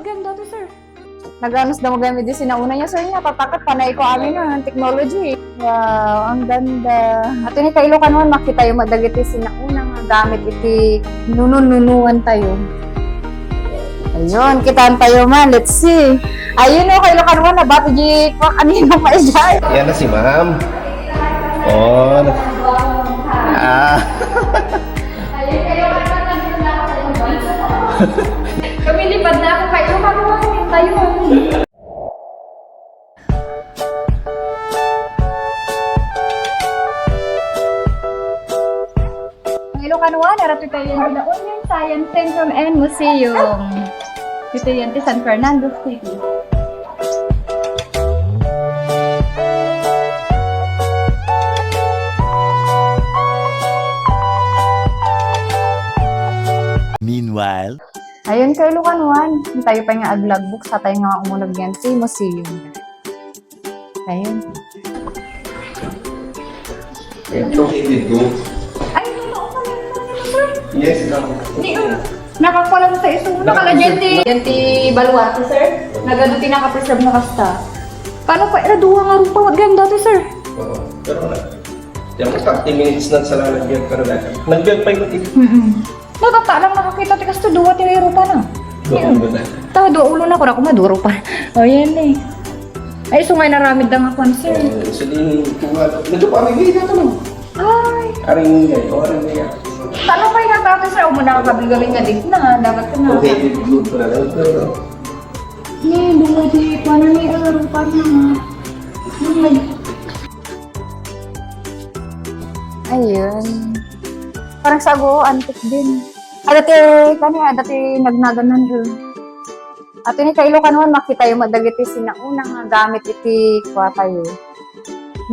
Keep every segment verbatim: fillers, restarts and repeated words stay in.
Ganda to, sir. Naganos da magamit di sinauna niya, sir, niya. Tatakot, panay ko amin, ah, technology. Wow, ang ganda. Ato ni Kailokanuan, makita yung madagiti sinauna nga gamit iti nunununuan tayo. Ayun, kitaan tayo man. Let's see. Ayun, oh, Kailokanuan, nabati di kwa kanino pa ijay. Yan na si ma'am. Oh, na- ah. Kami lipad na ako kayo, karuan tayo. Ang Ilocano One, narapit tayo yung La Union Science Centrum and Museum. Dito yan, ti San Fernando City. Meanwhile, ayun, Kailokanuan. Tayo pa nga aglagbook, sa tayo nga umunag yan, si museum. Ayun. Ay, totoo pala yun, sir. Yes, ma'am. Di, oh. Nakakuha lang sa iso. Nakala dyan ti, dyan ti baluarte, sir. Nagado ti nakapreserve na kasta. Paano pa, ira duwa nga rupa, what ganda to, sir? Oo. Pero na, yan mo, thirty minutes na sa lalagyan, pero dati. Nagbiag pa yung Mm-mm. Natata lang nakakita ti kasto, duwa ti rupa na. Duwa ti rupa na. Ta, duwa ulo na, kuna kuma, duwa rupa. O, yan eh. Ay, so nga naramid na nga kwan, sir. Eh, so di, kuha, medyo parang hindi na ito, no? Ay. Aring hindi, o, aring hindi. Paano pa yung natatay, sir? Umuna ka gabi-gabi nga, di na, dapat ka na. Okay, good pala, no? Pero, ni, duwa ti, kwan na ni, ah, rupa na. Ay. Ayun. Parang sago, antik din. Ada ti, kani, ada ti nagnaganan, eh. Ato ni Kailokanuan, makita yung madagiti sinauna nga gamit iti kwa tayo.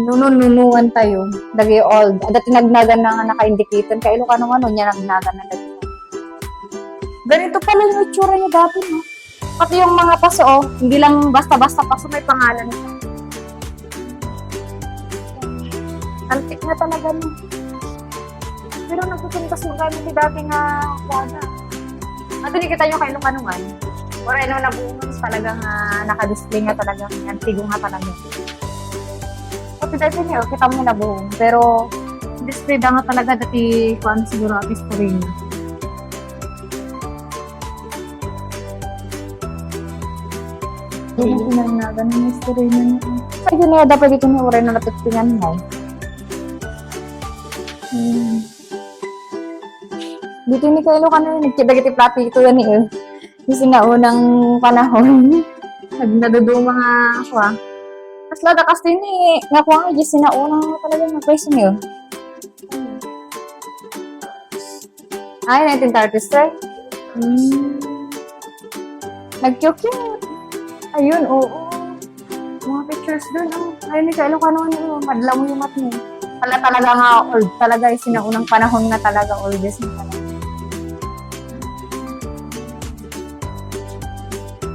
Nunununuan tayo. Dagi old. Ada ti nagnagan na nga naka-indicate. Kailokanuan, no, niya nagnagan na dagi. Ganito pala yung itsura niya dati, no? Pati yung mga paso, oh, hindi lang basta-basta paso, may pangalan. Antik na talaga, no? Pero nagsusuntas mo gamit yung dati nga kuwaga. Ato, nakita nyo kayo nung ano nga. Moreno na buong talaga nga nakadisplay nga talaga, antigo nga talaga. Pati dati niyo, kita mo na buong. Pero, display da nga talaga dati, kuwan siguro ang history niya. Hindi ko na nagan ang history niya. Ay, yun nga, dapat dito niya, uray na napagpingan mo. Hmm. Dito ni Kailokanuan, nagkita-kiti plato ito yan eh. Kasi naunang panahon, nag-, naduduma nga ako ah. Mas lada kasi ni, nga ako nga, just sinaunang talaga nga question yun. Ay, nineteen thirties, sir? Hmm. Nag-cute-cute. Ayun, oo. Mga pictures dun, oh. Ayun, ni Kailokanuan, oh. Madlaw yung mat mo. Pala talaga nga old. Talaga yung sinaunang panahon nga talaga old. Yes, talaga.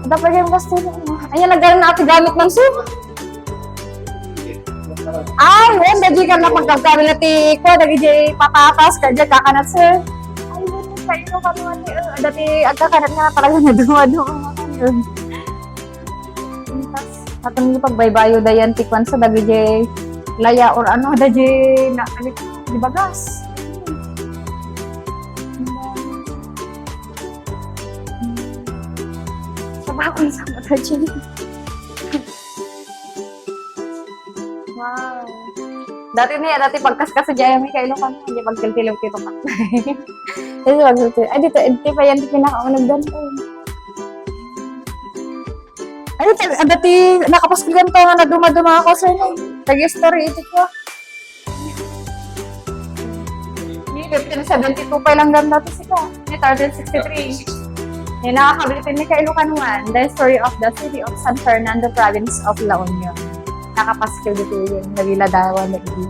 Dapat yung gusto mo. Ayan, nagkaroon na ati gamit ng soup. Ay, wen, dagi ka na pagkagkari na ti ko, dagi jay patatas, kaya kakanat, sir. Ay, wen, kayo ka naman ni, uh, dati agkakanat nga na talaga na duwa-duwa nga kayo. Tapos, atong yung pagbaybayo dayan, ti kwan sa dagi jay laya or ano, dagi na, ano, di ba gas? Sa bakon sa mata, Jay. Wow. Dati niya, dati pagkaskas sa Jaya, may kailo ka mo, hindi pagtiltilaw kito ka. Kasi pagtiltilaw. Ay, dito, ito pa yan, pinakaunag ganito. Ay, dati, nakapaskil ganito nga naduma-duma ako, sir, no? Nag-story ito ko. Ni fifteen seventy-two pa lang ganda to sika. Ni thirteen sixty-three. Ni nakakabitin ni Kailukanuan, The Story of the City of San Fernando, Province of La Union. Nakapaskil dito yun. Naliladawan na ini.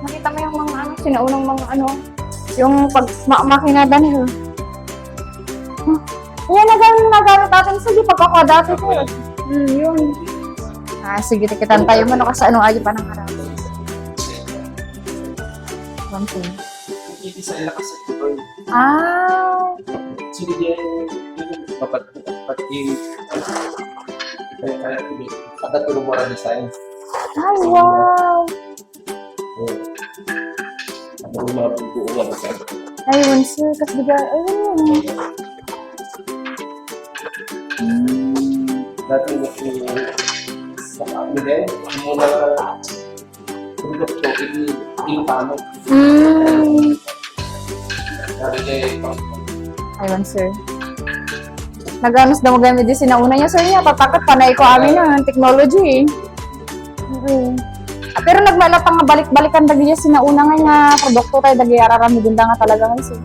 Nakita mo yung mga ano, sinaunang mga ano, yung pag ma makina dani, oh. Yan, nagamit, nagamit natin sa di pagkakwa dati ko. Hmm, yun. Ah, sige, tikitan tayo mo, no, kasi ano, ayo pa ng harap. Something. Hindi sa ila kasi ito. Ah. Sige, di yan. Dapat, dapat yung, kaya, kaya, ada ko ng mga design. Ay, wow. Oh. Ano yung mga buo nga design? Ayun, sir. Kasi di ba, ayun. Hmm. Dati na po sa amin eh, yung mga produkto, hindi, hindi pa ano. Mm. Sabi niya, eh, pang- Ayun, sir. Naganos daw gamit di sinauna niya, sir, niya. Tatakot, panay ko amin na, technology, eh. Mm. Pero nagmala pa nga balik-balikan dagi niya sinauna nga nga produkto tayo, dagi araran ni Gunda nga talaga nga, sir.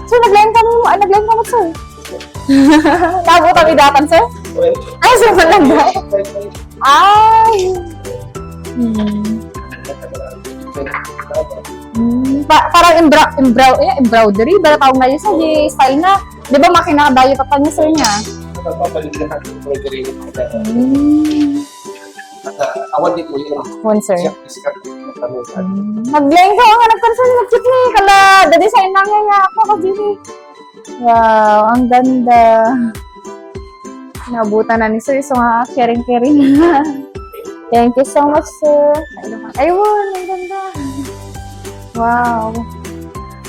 Sir, naglain kami mo, ah, naglain kami, sir. Tabo kami datan, sir? Ay, sir, malanda. Ay. Hmm. Hmm. Pa- parang embra- embra- eh, embroidery, ba tawag na yun sa di style na? Di ba makina dayo pa niya, sir, niya? Nagpapalit na ang embroidery. Hmm. At, ah, awan di po yun. One, sir. Siya, discard kami. Hmm. Naglain ko ang anak ko, sir, nagkit ni. Kala, the design na nga niya. Ako, kasi Wow, ang ganda. Nabutan na ni Sir, so nga, caring-caring. Thank you so much, sir. Ayun, ang ganda. Wow.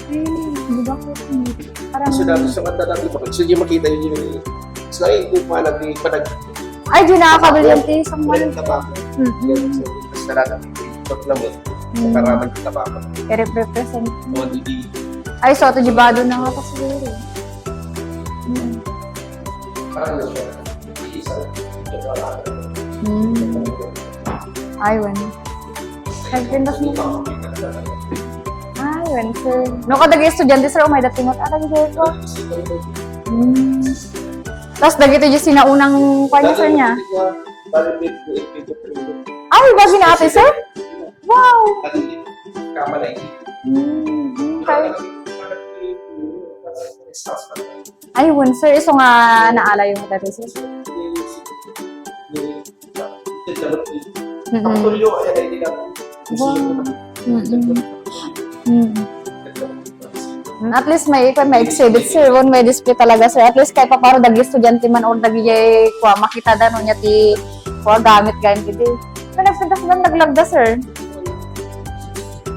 Ay, di ba ko, parang Gusto natin sa kanta natin, bakit? Sige, makita yun yung, so, ay, kung pala, di pa nag- Ay, di nakakabilin, te, isang Walang tabako. Mm-mm. Yan, so, basta natin, ito lang yun. Mm. Karaman ng tabako. I-represent. O, di, di. Ay, so, ato, jibado na nga pa siguro. Mm. Parang yun siya. Isa. Hmm. Ay, wen. Nagpintas mo. Ay, wen, sir. No, kadagiti estudiante, sir, umay dati mo. Ah, dagiti ko. Hmm. Tapos, dagito yung sinaunang kanya, sir, niya. Ay, ba ginati, sir? Wow! Hmm, okay. Ay, wen, sir. Isu nga naalay mo dati, sir. Mm-mm. Wow. Mm-mm. Mm. At least may, may exhibit, sir. Wen, may display talaga, sir. At least, kahit papano, dagi estudiante man or dagi, kwa, makita da, no, niya ti, kwa, gamit, gamit, iti. So, nagpintas lang, naglagda, sir.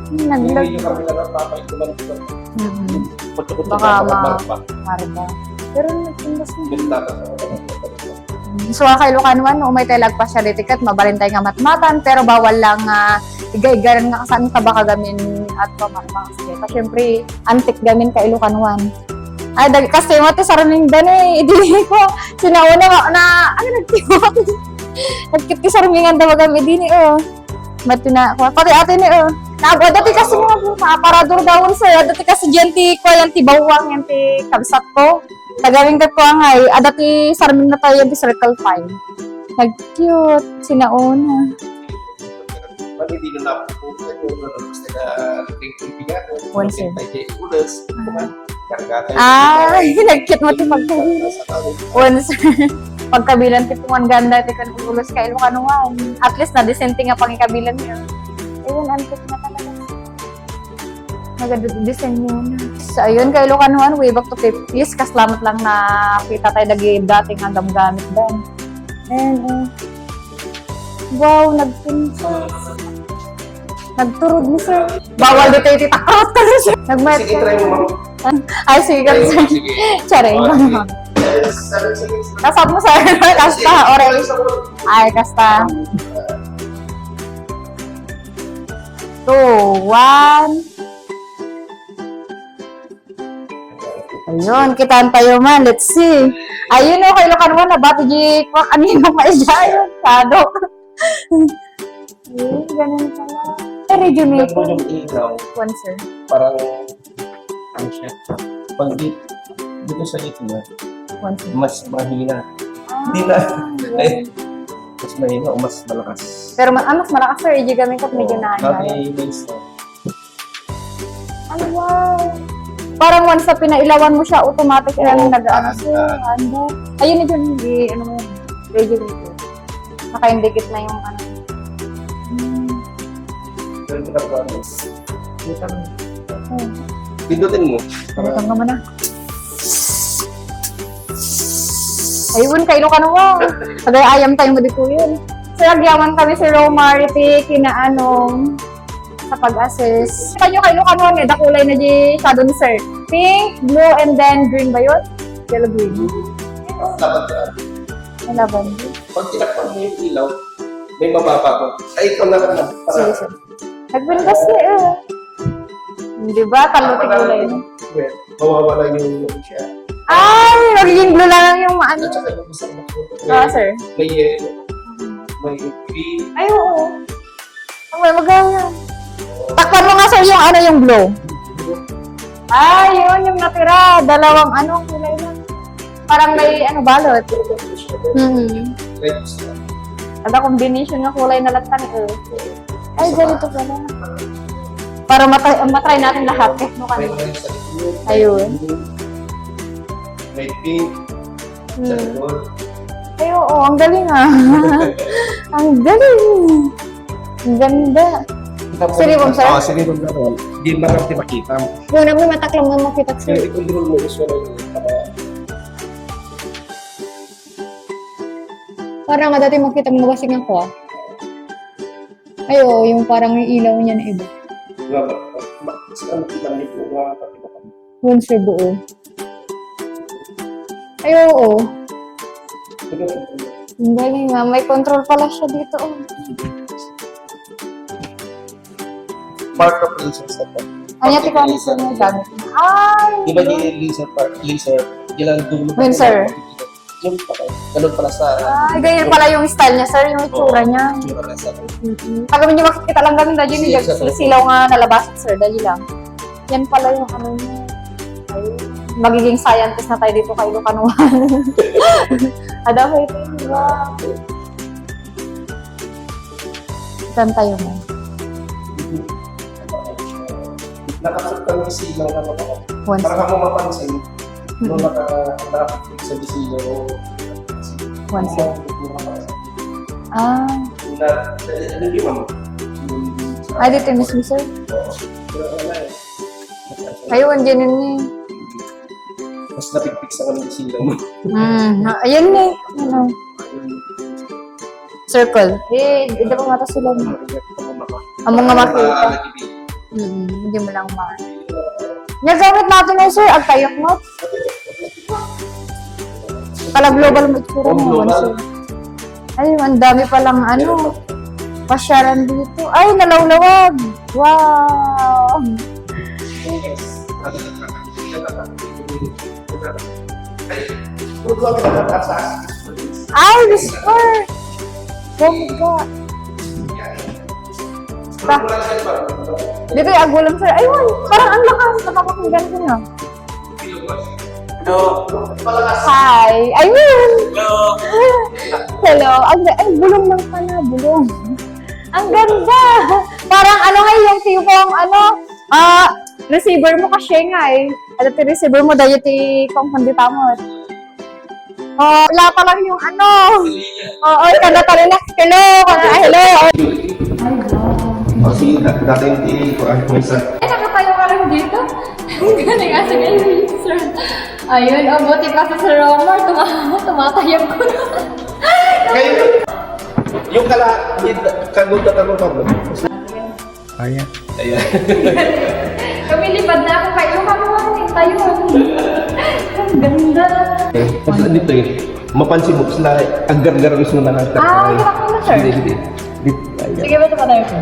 Hmm, naglag- Hindi yung kami na napapaikuman ko. Mhm. Pagkakot Baka na ma-, marba. Marba. Pero nagpintas na. Yung dapat sa mga Mm, so, ah, kay Ilocano, no, umay tayo lagpasya ditoy ket, mabalin tayo nga matmatan, pero bawal lang, ah, iga-igaran nga kasano ta baka gamin at pamamakas. Kasi, syempre, antik gamin kay Ilocano. Ay, dag-, kasi mo ti sarming dani, idi ko, sinauna nga, na, ano, nagtiwak. Nagkit ti sarmingan da magam idini, oh. Mati na, kwa, pati ate ni, oh. Naago, dati kasi mga buta, aparador daw, sir. Dati kasi diyan ti, kwa, yan ti bawang, yan ti kabsat ko. Tagaring ka, kwa, nga, eh. Ah, dati sarming na tayo, yan ti Circle Five. Nag-cute, sinauna. Pati di na napupunta ko, ano, gusto na, tingting bigat, One, sir. Ay, ulas, Ah. Kargatan. Ah, nagkit mo ti pagkabilan. Sa tao. Once, pagkabilan ti pungan ganda ti kan ulos kay Ilocanoan. At least, na-decente nga pangikabilan niya. Ayun, antik na talaga. Nagadisenyo na. So, ayun, kay Ilocanoan, way back to fifties, kas lamat lang nakita tayo dagi dati nga gamgamit dan. Ayan, oh. Wow, nagpintas. Nagturog ni sir. Bawal dito yung titakrot ka, sir. Nagmayat Sige, ka. Try mo, ma'am. Ay, sige ka, sir. Sige. Charing Oh, lang, sige. Ma'am. Yes, sabi, sige. Kasap mo, sir. Kasta, oray. Ay, kasta. Two, one. Ayun, kitaan tayo man. Let's see. Ayun, okay, Ilocano, nabati di kwa kanino nga iya. Ayun, sado. Ayun, ganun pala. Ay, rejuvenate. Ito yung ilaw. One, sir. Parang, ano siya? Pag di-, dito sa gitna, One, sir. Mas mahina. Ah, Hindi na. Yes. Ay, mas mahina o mas malakas? Pero ma-, ah, mas malakas, sir. Iji gamit at medyo Oo, naano. Sabi, may isa. Ay, wow. Parang once na pinailawan mo siya, automatic Oo, yan nag-ano taas siya, na. Ano. Ayun, yun, hindi, ano mo yun, regulator. Nakaindikit na yung ano. Hmm. Pero ito na po, ano? Pindutin mo. Ano ka naman na? Ayun, kailo ka naman. Tagay ayam tayo mo dito yun. So, agyaman kami si Romar, iti kinaanong sa pag-assist. Kayo, kailo ka naman eh. Dakulay na di shadow ni sir. Pink, blue, and then green ba yun? Yellow green. Dapat yan. May laban din. Pag tinakpan mo yung ilaw, may mababa ko. Ay, ikaw na lang. Sige, sir. Nagpintas ni eh. Di ba? Talo ti gulay. Well, mawawala yung ano siya. Ay, magiging blue lang yung maano. At saka yung isang Oo, sir. May yellow. May green. Ay, oo. Ang may magana. Takpan mo nga, sir, yung ano, yung blue. Ay, yun, yung natira. Dalawang ano, kulay na. Parang may ano, balot. Hmm. Ada combination nga kulay na lattan eh. Ay, ganito pala. Para matry, matry natin lahat. Eh, no, kanina. Ayun. May pink. Hmm. Ay, oo. Ang galing ah. Ang galing. Ang ganda. Sige, ma'am, sir. Ah, sige, ma'am, sir. Di ba natin makita? Yung naman mataklang mo makita, sir. Yung control mo is wala yung Parang nga dati makita mo basig ako ah. Ay, oo, yung parang yung ilaw niya na iba. Wala ba? Ma-, saan kita niyo po? Wala pa kita pa. Yun, sir, buo. Ay, oo. Sige. Ang galing nga. May control pala siya dito, oh. Part of laser setup. Anya ti kami sa mga gamit? Ay! Di ba di laser part, laser? Di lang dulo. Yun, sir. Yung pala, ganun pala sa Ay, ganyan pala yung style niya, sir. Yung itsura niya. Itsura na sa Mm-mm. Pag medyo makikita lang kami, dahil yung Sige, sir. Silaw nga nalabas, sir. Dali lang. Yan pala yung ano niya. Ay, magiging scientist na tayo dito kay Ilocanoan. Ada ko ito, di ba? Saan tayo mo? Nakasaktan yung silaw na mga. Once. Para ka mo mapansin, no, Mm. naka-, nakapit sa silaw. Once. Ah. Na, ano yun, ma'am? Yung Ah, dito mismo, sir? Oo. Pero ano eh. Ayun, dyan yun eh. Mas napigpig sa kanila sila mo. Hmm, ha, ayun eh. Ano? Circle. Eh, hindi pa mata sila mo. Ang mga makita. Mm, hindi mo lang ma-, nagamit natin yun, sir. Agtayok mo. Pala global mo itsura mo, sir. Ay, ang dami palang ano, pasyaran dito. Ay, nalawlawag. Wow! Ay, Diyos ko! Bongga! Ba? Dito yung agulang, sir. Ayun! Parang ang lakas. Napapakinggan ko na. Hello. Hi. Ayun. Hello. Hello. Ang ga-, ay, bulong lang pala. Bulong. Ang ganda. Parang ano nga yung tipong ano, ah, receiver mo kasi nga eh. Ano ti receiver mo, dahil ti kung kundi tamo. Oh, wala pa lang yung ano. Oo, kada talaga. Hello, ah, hello. Ay, wow. O, sige, da-, dati yung ti-, kuan, may isa. Ay, nakatayo ka lang dito? Ang galing, ah, sige, sir. Ayun, oh, buti pa sa Sir Romar, tuma-, tumatayog ko na. Kayo, yung kala, kagod na kagod, kagod. Ayan. Ayan. Kami lipad na ako kayo, kami lang yung tayo. Ang ganda. Eh, basta dito eh. Mapansin mo, sila aggargar gusto na lang. Ah, kita ko na, sir. Hindi, hindi. Di-, ayan. Sige ba, tumatay ko?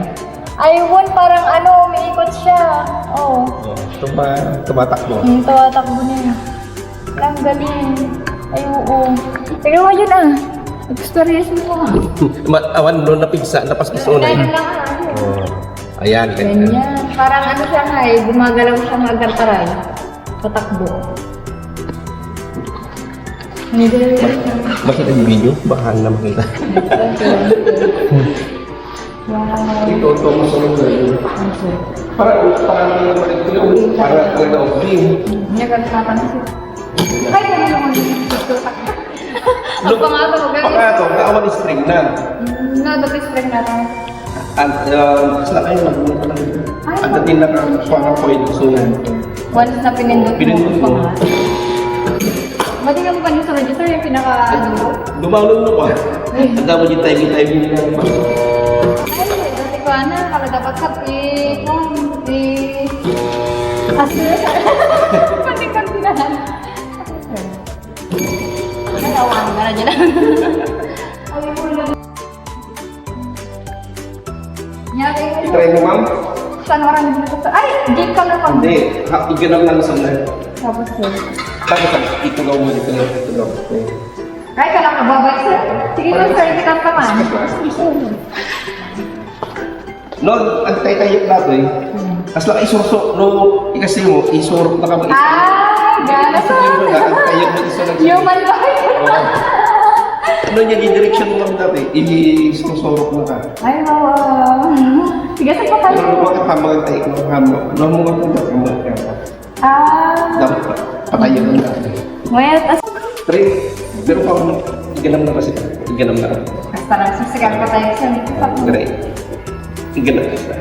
Ayun, parang ano, umiikot siya. Oh. Oh, tuma-, tumatakbo. Hmm, tumatakbo niya. Ang galing. Ay, oo. Tingnan mo yun, ah. Experience mo, ah. Ma-, awan, no, napigsa, napaspas unay. Ganun lang, ah. Oh. Ayan, ganyan. Ganyan. Parang ano siya nga, eh, gumagalaw siya nga, agkantaray. Patakbo. Ang galing. Mas, mas nag-video, baka na makita. Okay. Wow. Ito, ito, mas ano na yun. Okay. Para, para, para, para, para, Niya, ganun naman siya. Ay, ganun naman yung TikTok. Look, pangato, ganun. Pangato, naawan string na. Mm, nga, dati string na lang. An-, um, sa akin, nag-, ano, Ay, ang dating na ka, kuha ka foil, so, Once na pinindot mo, pinindot mo. Mga. Pwede ka mo ba yung sunod, sir, yung pinaka, ano? Dumalon mo pa. Ay. Ang dami yung timing-timing na. Ay, dati ko, ano, kala dapat sa i-, i-, asin. Pati kang pinahan. Ay, awan ka na dyan. Nyari. I-try mo, ma'am? Saan oras dito sa, ay, di ka na pag- Hindi. Ha, iganap lang sa ulan. Tapos, sir. Tapos, ang itugaw mo dito, itugaw. Ay, ka lang, babay, sir. Sige, sir, sir, kita ka man. No, ang taytayok nato eh. Hmm. As lang isurso, no, ikasi mo, isurok na ka mo. Ah, gana, sir. Ang tayok mo, isurok. Human ba? Oo. Ano niya, di direksyon mo lang dati, isusurok na ka. Ay, oo. Sige, sa patay. Pero bakit habang ang tayo ko, habang, no, mo nga kung bakit mo kaya pa? Ah. Dapat pa, patay yun na. Well, as- Pre, pero pa mo, iganam na kasi, iganam na. Basta lang, susigal pa tayo sa Great. Iganam na siya.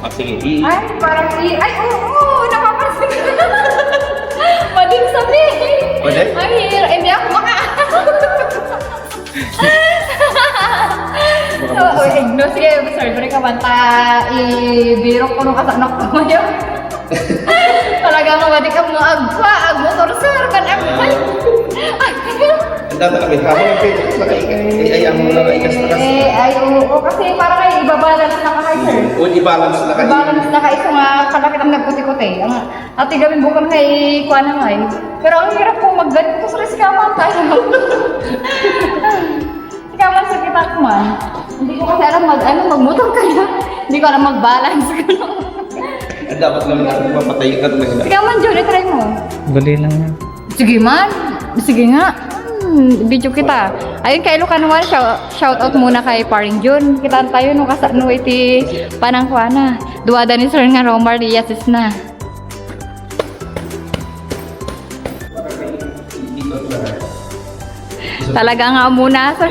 Ah, sige, i- Ay, parang i-, ay, oo, oo, napapansin ko. Pwede sabihin. Pwede? Ay, hir-, hindi ako maka- So, uy, igno, sige, sir, diri ka man ta, ibirok ko nung kasanak ko ngayon. Talaga nga, wadi ka mo agpa, agmotor, sir, kan agpa. Ang dami kami, habang ang pwede, naka-, ay, ay, ang mga ikas-ikas. Eh, ay, oo, kasi para kayo, ibabalance na ka kayo, sir. O, i-balance na kayo. Balance na kayo, so nga, kalaki ng nagkuti-kuti. Ang, Ate, gawin bukal nga, eh, kuha na nga, eh. Pero ang hirap kong magganito sa risikaman tayo. Risikaman sa kita ko man. Hindi ko kasi alam mag, ano, magmotor kaya. Hindi ko alam mag-balance. Ang dapat naman natin mapatay ka talaga. Ikaw man, Jun, try mo. Dali lang yan. Sige man. Sige nga. Hmm, video kita. Ayun, kay Ilocano one, shout, shout out muna kay Paring Jun. Kitaan tayo no kasano iti panangkuana. Duada ni Sir nga Romar Diaz na. Talaga nga umuna, sir.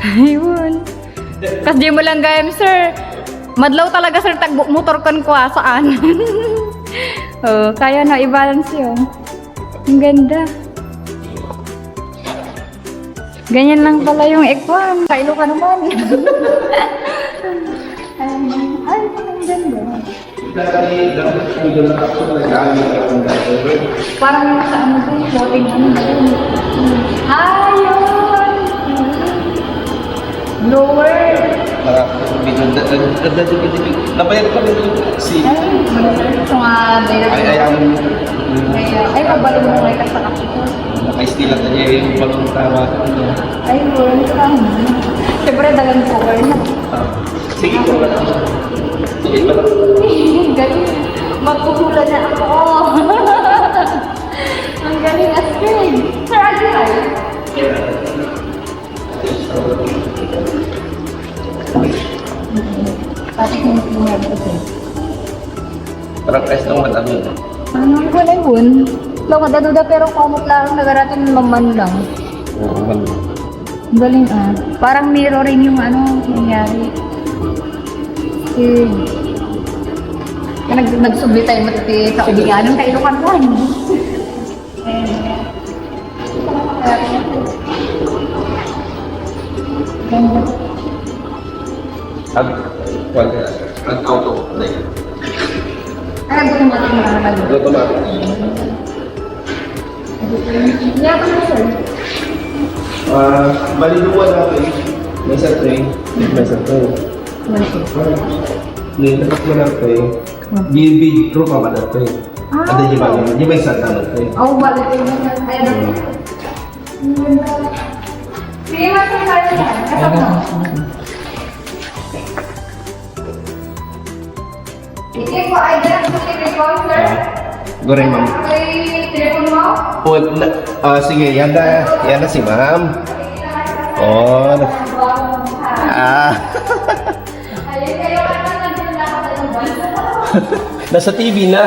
Ayun. Kas di mo lang gayam, sir. Madlaw talaga, sir, tagbo motor kan kuwasaan. Oh, kaya na i-balance yun. Ang ganda. Ganyan lang pala yung ekwan. Kailo ka naman. Ay, ay, ang ganda. Parang yung sa ano din, floating ano ba yun? Ah, yun! Lower. Para medyo da-, da-, da-, da-, da-, da-, nabayad pa rin si Ay, ito nga, ay, ay, ang Ay, ay, pagbalon mo nga itas sa kapito. Naka-steel at niya yung balon tama. Ay, yun. Siyempre, dalang cover na. Ah, sige po. Sige po. Galing. Magkukulan na ako. Ang galing, Astrid. Sir, ano yan? Pati kung pinag-, okay. Parang guys, nung madami. Ano ko na yun? Lang, madaduda, pero kamot lang, nagarating maman lang. Oo, man. Ang galing, ah. Parang mirroring yung ano, nangyari. Eh. Nag-, nagsubli tayo matiti sa ulingan. Anong kailukan mo? Ag, kuwan ka, ag-auto na yun. Ay, automatic na naman. Automatic. Kaya pa na, sir? Ah, bali dua dati. May sa tray. May sa tray. Wala po. May sa tray. Di, di, true pa ba dati? Ah. Ada di ba? Di ba isa ka dati? Oh, balik ko na. Ayan. Hmm. Sige, mas masaya na. Kasama. Sige po, ay, dyan po si Nicole, sir. Goreng, ma'am. Ay, telepono mo? Oh, na, ah, sige, yan na, yan na si ma'am. Oh, na, ah. Ayun, kayo, ano, nandun na ako, nandun ba? Nasa T V na.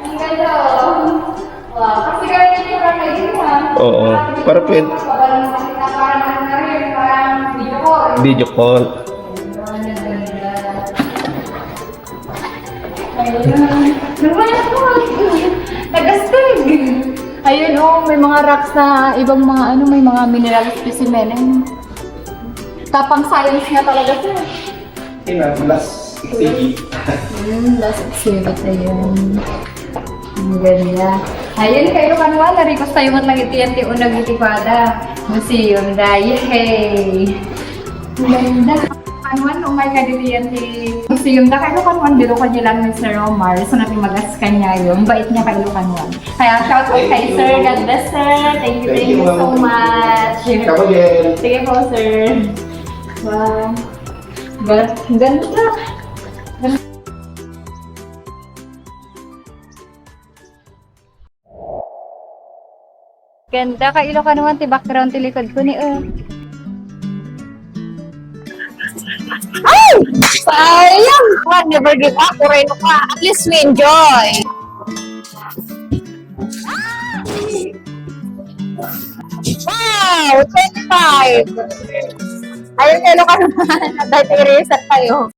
Ang ganda, oh. Wow, kasi kayo, hindi ko kayo, ha? Oo. Perfect. Video call. Ayun. Nagastig. Ayun, oh, may mga rocks na ibang mga, ano, may mga mineral specimen. Tapang science nga talaga, sir. Ina, last exhibit. Hmm, last exhibit, ayun. Ang ganda. Ayun, kayo kanwa, narikos tayo man lang iti yan, ti unag iti pada. Museum da, yay! Ang ganda. Kanwan, umay ka dito yan, ti museum da. Kayo kanwan, dito ka nila, Mister Romar. So, natin magas kanya yun. Bait niya kayo kanwan. Kaya shout out kay Sir. God bless, sir. Thank you, thank you so much. Come again. Sige po, sir. Wow. Ga-, ganda. Ganda ka, Ilocano man, ti background ti likod ko ni, eh. Ay! Sayang! One, never give up. Ureno ka. At least we enjoy. Wow! Twenty-five! Ayun, Ilocano man. Dahil reset tayo.